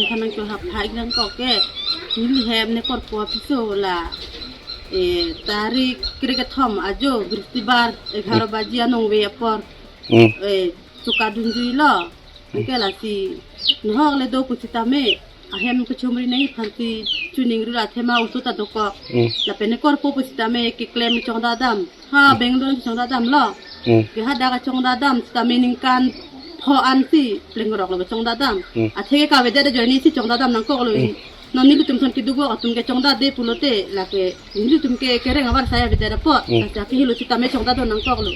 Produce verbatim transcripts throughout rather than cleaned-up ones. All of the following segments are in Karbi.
Nangkehap ha iklang kok ke, neli hem ne korpo apiso la, eh, tarik krekethom ajo, Bristibar, egharo baji anong ve apor, Hmm. eh, chokadunjuilo. Hmm. Anke lasi, nahok le do pusitame, ahem kechumri nangji aphansi choningri lo, athema oso ta dokok. Hmm. Lapen ne korpo pusitame keklem chongdadam. Ha, Hmm. Bangalore chongdadamlo. Hmm. Ke hadak chongdadam, sitame ningkan pho ansi, plengrok lo chongdadam. Hmm. Athe ke kavedet ajoine si chongdadam nangkoklo. Hmm. Non nelitum thon keduk atum ke chongdade pulote, lake nelitum ke kereng avar saya avedet apot. Hmm. Lasi akehelo sitame chongdadon nangkoklo.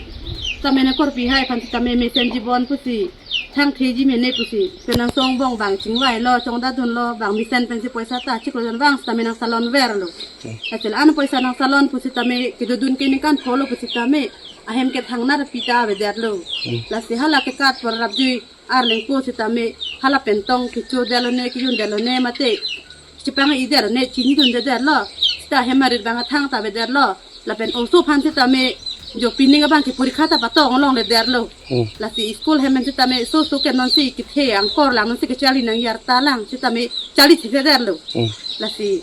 Sitame ne korpi hai aphan sitame mesen jibon pusi, thangtheji mene pusi, penang songbong bang chingvailo, chongdadunlo, bang mesen pensi poisa ta chiklo jon vang sitame nangsalon verlo. Hmm. Lasi la-an poisa nangsalon pusitame, kedodun ke ningkan pholo pusitame, ahem ke thangnar pita avedetlo. Hmm. Lasi hala ke kat por rapjui arleng pusitame, hala pentong kechodetlo ne, kejundetlo ne mate, chepangidetlo ne, chinidundetlo. Sita hem arit bang athang ta avedetlo. Lapen oso aphan sitame, jo pining abang ke porikha ta patong longledetlo. Hmm. Lasi school hem sitame, so so ke nonsi kethe angkor lang, nonsi kecharli nang yarta lang, sitame charli thekthedetlo. Hmm. Lasi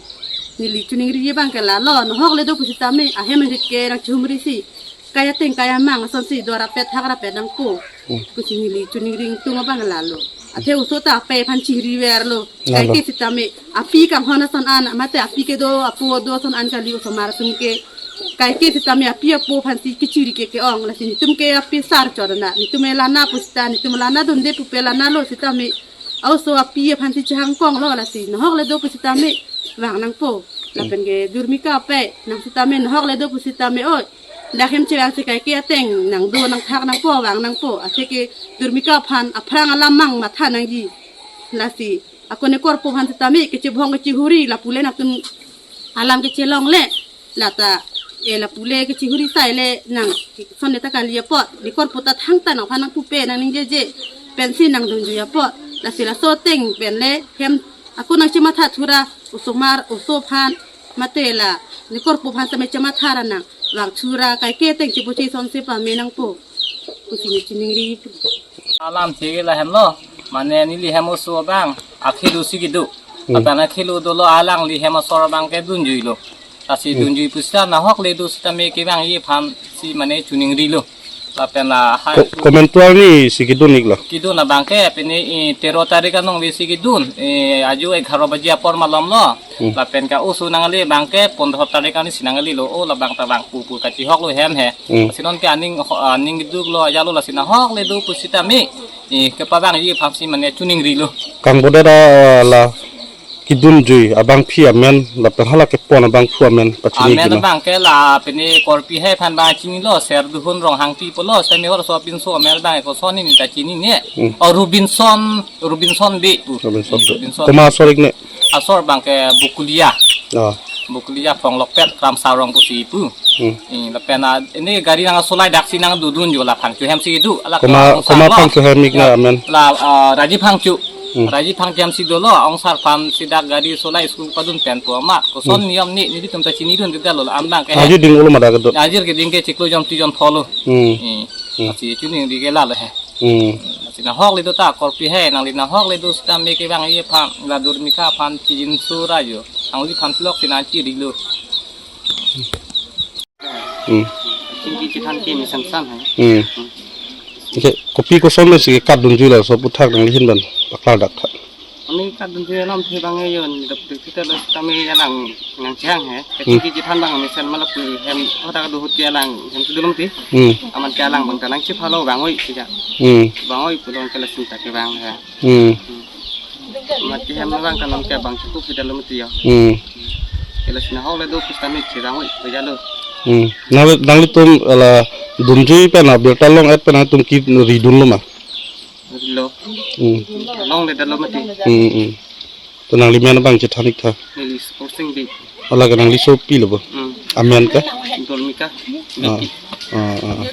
neli choningri abang ke lalo, nahok le do pusitame, ahem arit ke nangchumri si, kai ateng kai amang asonsi dorapet thakrapet nangpo. Hmm. Pusi neli choningri tung abang lalo. Athe oso ta pe aphan chingri verlo. Lalo. Kaike sitame api kanghon ason an, mate api kedo, apo do ason an kali osomar atum ke. Kaike sitame api apo aphansi kechiri ke ke-ong, lasi netum ke api sar chorna. Netum lana pusita, netum lana dunde pupe lanalo sitame. Oso api aphansi chehangkonglo lasi. Nahok le do pusitame vang nangpo. Lapen ke Durmika pe, nang sitame nahok le do pusitame oi. Dak hem chevang si kaike ateng nangdo nangthak nangpo vang nangpo. Athe ke Durmika aphan aphrang alam mang matha nangji. Lasi ako ne korpo aphan sitame kechebhong kechehuri lapu le nangtum alam kechelongle. Lata, eh, lapu le kechehuri sai le nang son le ta kali apot. Ne korpo ta thangta nangphan nangpupe nangningjeje. Pensi nangdunjui apot. Lasi laso ateng pen le hem ako nangchematha thura osomar oso aphan. Mate la, ne korpo aphan sitame chematha ra nang, vang thura, kaike ateng chepochi sonsi pame nangpo. Pusi ne choningri. Alam thege la hemlo, mane neli hem oso abang, akhelu si kedo. Hmm. Lapen akhelu dolo alangli hem asor abang ke dunjuilo. Lasi Hmm. dunjui pusita nahok le do sitame kevangji aphansi mane choningrilo. Lapen la hai Ko-, komantu arni si kedun iklo? Kedun abang ke pini, eh, tero tarik anong ve si kedun, eh, ajo egharo baji apor malomlo. Hmm. Lapen ke oso nangle abang ke pondro tarik arni si nanglelo, o labang ta vang pupu kachihoklo hem he. Hmm. Lasi non ke aning ho-, aning keduklo ajalo lasi nahok le do pusitame, eh, kepavangji aphansi mane choningrilo. Kangbodet la kedunjui abangpi amen, lapen hala kepon abangphu amen pachini Amen kino. Abang ke la pini korpi hai aphan bang chinilo, Serduhun Ronghangpi pulo, semi hor so pinso amen abang ko soni ni ta chinine. Hmm. Oh, Robinson, Robinson Bey. Robinson Bey. Robinson. Komat asor ik ne? Asor abang ke Bokolia. Ah. Bokolia Phonglokpet, Kramsarong pusi pu. Hmm. Eh, lapen, ah, ini gari nangsolai daksi nangdodunjo la Phangcho hem si do. Ala Komat, Kramsarong. Komat Phangcho hem ik ne Ya, amen? La, ah, Raji Phangcho. Hmm. Raji Phangcho hem si dolo, ongsar aphansi dak gari solai school padun pen pu amat. Koson Hmm. niyom ni, nelitum ta chinidundetlo, an abang ke. Ajir ding olo ma dak kedo? Ajir keding ke chiklo jon phli jon pholo. Hmm. Eh, Hmm. lasi choningri ke lalo he. Hmm. Lasi nahok le do ta korpi he, nangli nahok le do sitame kevangji aphan, la Durmika aphan chijin sura jo. Nangliphan silok si nangchirilo. Hmm. Chingki chethan ke mesen sam hai. Hmm. Hmm. Oke, kopi koson le si katdunjui laso aputhak nangli ahin pen paklar dak tha. Ani katdunjui alam the bang ayon dok dok kita lo tame alang nangchehang hai. Hmm. Chingki chethan bang mesen ma lapu hem hoda do hut ke alang hem tu dulung ti. Hmm. Amat ke alang bang ta nangchephalo vangoi sija. Hmm. Vangoi pulo ke la sinta ke vang hai. Hmm. Mati hem abang kanong ke abang cukup kita lo mati ya. Hmm. Ke lasi nahok le do pusitame chevangoi pejalo. Hmm. Nang, nanglitum la dunjui pen abirta long-et pen nangtum keridunlo ma? Lo. Hmm. Longledetlo mati. Hmm, hmm. To nangli men abang chethan ik tha. Neli Porsing Bey. Ala ke nangli sopi lo bo? Hmm. Amen ke? Dolmika. Ah. Bey. Ah, ah, ah.